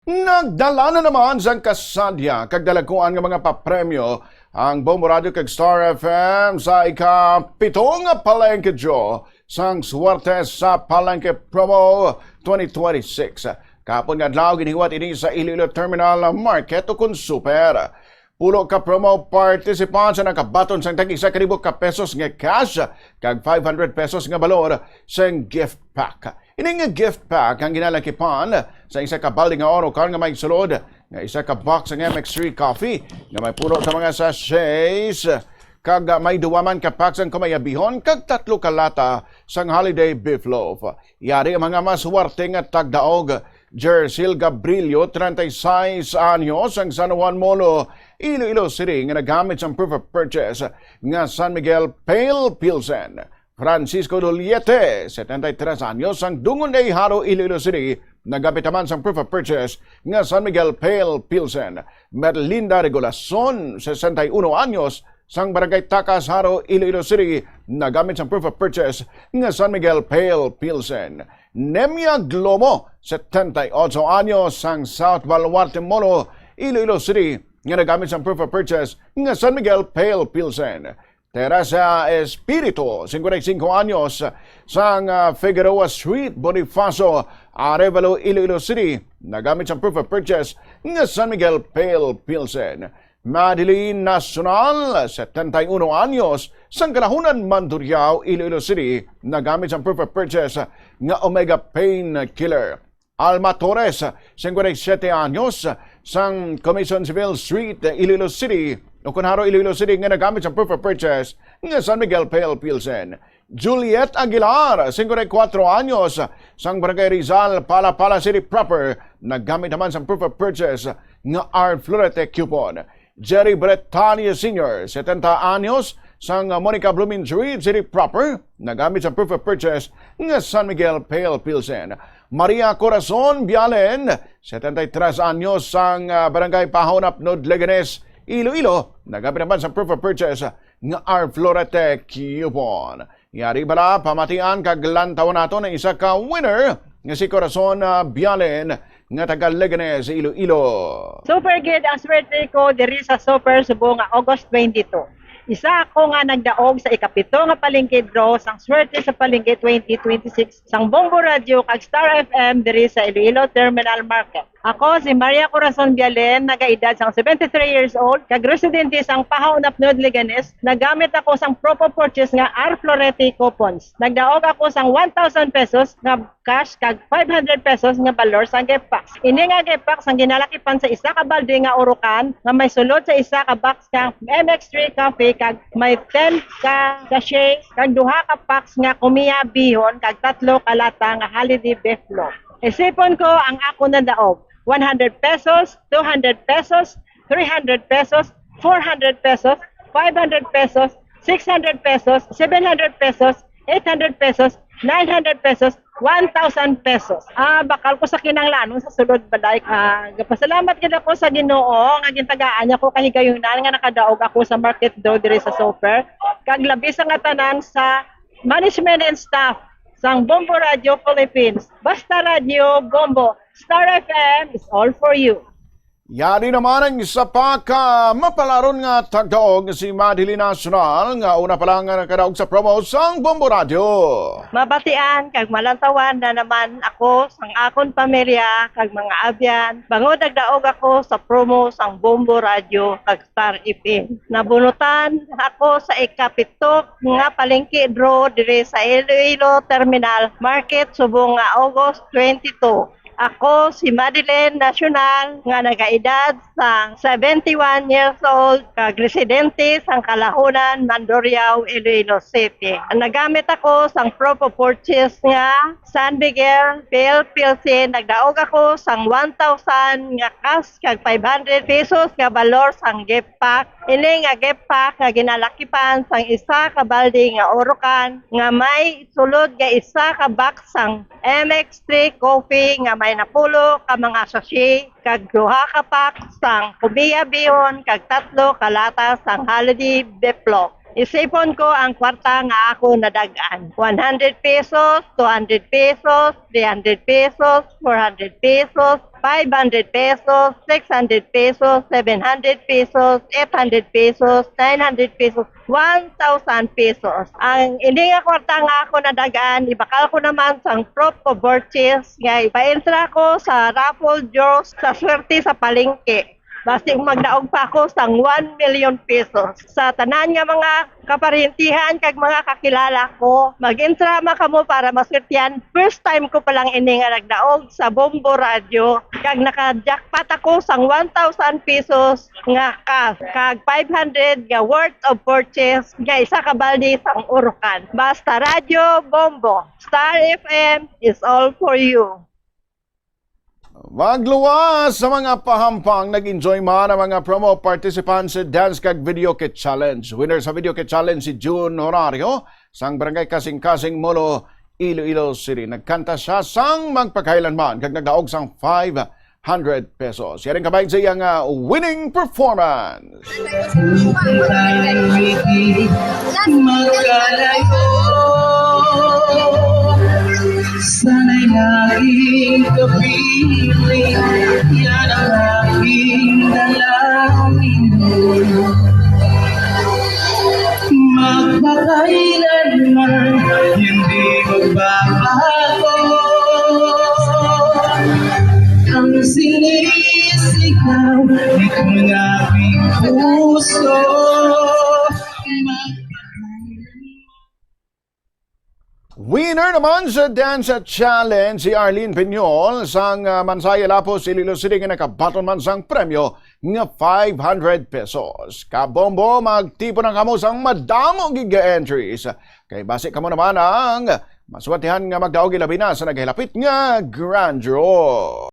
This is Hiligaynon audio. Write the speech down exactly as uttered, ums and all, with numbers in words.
Nagdala na naman sang kasadya kag dalagkuan nga mga papremyo ang Bombo Radio kag Star F M sa ikapito nga Palengke Draw sang Swerte sa Palengke Promo twenty twenty-six. Kahapon nga adlaw, ginhiwat ini sa Iloilo Terminal Market ukon Super. Pulo ka promo participants ang nakabaton sang tag isa ka libo ka pesos nga cash kag five hundred pesos nga balor sang gift pack. Ini nga gift pack ang ginalakipan sa isa ka balde nga oro can nga may sulod nga isa ka box sang M X three coffee nga may puno sa mga sachets, kag may duwa man ka pack sang kumayabihon kag tatlo ka lata sang holiday beef loaf. Yari ang mga maswerte nga tagdaog. Jersil Gabrilio, treinta y seis anyos, ang San Juan Molo, Iloilo City, nga nagamit sang proof of purchase nga San Miguel Pale Pilsen. Francisco Doliete, setenta y tres anyos, ang Dungon Day, Jaro, Iloilo City, nagamit naman sang proof of purchase nga San Miguel Pale Pilsen. Merlinda Regulason, sesenta y uno anyos, sang Barangay Tacas, Jaro, Iloilo City, nagamit sang proof of purchase nga San Miguel Pale Pilsen. Nemia Glomo, setenta y ocho anyos, sang South Baluarte Molo, Iloilo City, nga nagamit sang proof of purchase nga San Miguel Pale Pilsen. Teresa Espiritu, cincuenta y cinco anyos, sang, ah, Figueroa Street, Bonifacio, Arevalo, Iloilo City, nagamit sang proof of purchase nga San Miguel Pale Pilsen. Madeline Nacional, setenta y uno anyos, sang Kalahunan, Mandurriao, Iloilo City, nagamit sang proof of purchase nga Omega Painkiller. Alma Torres, cincuenta y siete anyos, sang Commission Civil Street, Iloilo City, ukon Jaro, Iloilo City, nga nagamit sang proof of purchase nga San Miguel Pale Pilsen. Juliet Aguilar, cincuenta y cuatro anyos, sang Barangay Rizal, Palapala City Proper, nagamit naman sang proof of purchase nga R Florete coupon. Jerry Bretania Senior, setenta anyos, sang Monica Blooming Street, City Proper, nagamit sang proof of purchase nga San Miguel Pale Pilsen. Maria Corazon Bialen, setenta y tres anyos, sang, ah, Barangay Pahaon Apnod, Leganes, Iloilo, nagamit naman sang proof of purchase nga R Florete coupon. Yari bala, pamatian kag lantawan naton ang isa ka winner nga si Corazon, ah, Bialen nga taga Leganes, Iloilo. Super gid ang swerte ko diri sa Super subong nga August twenty-two. Isa ako nga nagdaog sa ikapito nga palengke draw sang Swerte sa Palengke twenty twenty-six sang Bombo Radio kag Star F M diri sa Iloilo Terminal Market. Ako si Maria Corazon Bialen, nagaedad sang seventy-three years old, kag residente sang Pahaw, Napnod, Leganes. Nagamit ako sang proof of purchase nga R Florete coupons. Nagdaog ako sang one thousand pesos nga cash kag five hundred pesos nga balor sang gift box. Ini nga gift box ang ginalakipan sa isa ka balde nga urukan nga may sulod sa isa ka box nga M X three coffee kag may ten ka sachet kag duha ka packs nga kumiya bihon kag tatlo ka lata nga holiday beef loaf. Isipon ko ang ako nadaog, one hundred pesos, two hundred pesos, three hundred pesos, four hundred pesos, five hundred pesos, six hundred pesos, seven hundred pesos, eight hundred pesos, nine hundred pesos, one thousand pesos. Ah, bakal ko sa kinahanglanon sa sulod balay. Ah, gapasalamat gid ako sa Ginoo nga gintagaan niya ko kahigayunan nga nakadaog ako sa market daw diri sa Super. Kag labi sa nga tanan sa management and staff sang Bombo Radio Philippines. Basta Radio Bombo, Star F M is all for you. Yari naman ang isa pa ka mapalaron nga tagdaog nga si Madeline Nacional, nga una pa lang nga nakadaog sa promo sang Bombo Radio. Mabatian kag malantawan na naman ako sang akon pamilya kag mga abyan, bangod nagdaog ako sa promo sang Bombo Radio kag Star F M. Nabunutan ako sa ikapito nga palengke draw diri sa Iloilo Terminal Market subong nga August twenty-two. Ako si Madeline Nacional nga nagaedad sang seventy-one years old kag residente sang Kalahunan, Mandurriao, Iloilo City. Nagamit ako sang proof of purchase nga San Miguel Pale Pilsen. Nagdaog ako sang one thousand nga cash kag five hundred pesos nga balor sang gift pack. Ini nga gift pack nga ginalakipan sang isa ka balde nga urukan nga may sulod nga isa ka box sang M X three coffee nga may napulo ka mga sachet kag duha ka pack sang kumiya bihon kag tatlo ka lata sang holiday beef loaf. Isipon ko ang kwarta nga ako nadag-an. One hundred pesos, two hundred pesos, three hundred pesos, four hundred pesos, five hundred pesos, six hundred pesos, seven hundred pesos, eight hundred pesos, nine hundred pesos, one thousand pesos. Ang ini nga kwarta nga ako nadag-an, ibakal ko naman sang proof of purchase nga ipaentra ko sa raffle draws sa swerte sa palengke. Basi magdaog pa ako sang one million pesos. Sa tanan nga mga kaparyentihan kag mga kakilala ko, mag-entra man kamo para maswertihan. First time ko pa lang ini nga nagdaog sa Bombo Radio, kag naka-jackpot ako sang one thousand pesos nga cash, kag five hundred nga worth of purchase nga isa ka balde sang urukan. Basta Radyo Bombo, Star F M is all for you. Magluwas sa mga pahampang, nag-enjoy man ang mga promo participants sa Dance Kag Video Kit Challenge. Winner sa Video Kit Challenge si June Horario sang Barangay Kasing-Kasing, Molo, Iloilo City. Nagkanta siya sang magpakailanman kag nagdaog sang five hundred pesos. Yan ang kabahin sa iyang ah, winning performance. Magkalayo sana'y naging kapiling, yan ang aking dalangin. Magpakailanman hindi magbabago ang sinisigaw nitong aking puso. Winner naman sa Dance Challenge si Arlene Piñol sang ah, Mansaya, Lapuz, Iloilo City, nga nakabaton man sang premyo nga five hundred pesos. Kabombo, magtipon na kamo sang madamo gid nga entries. Kay basi kamo naman ang maswatihan nga magdaog, ilabi na sa nagahilapit nga grand draw.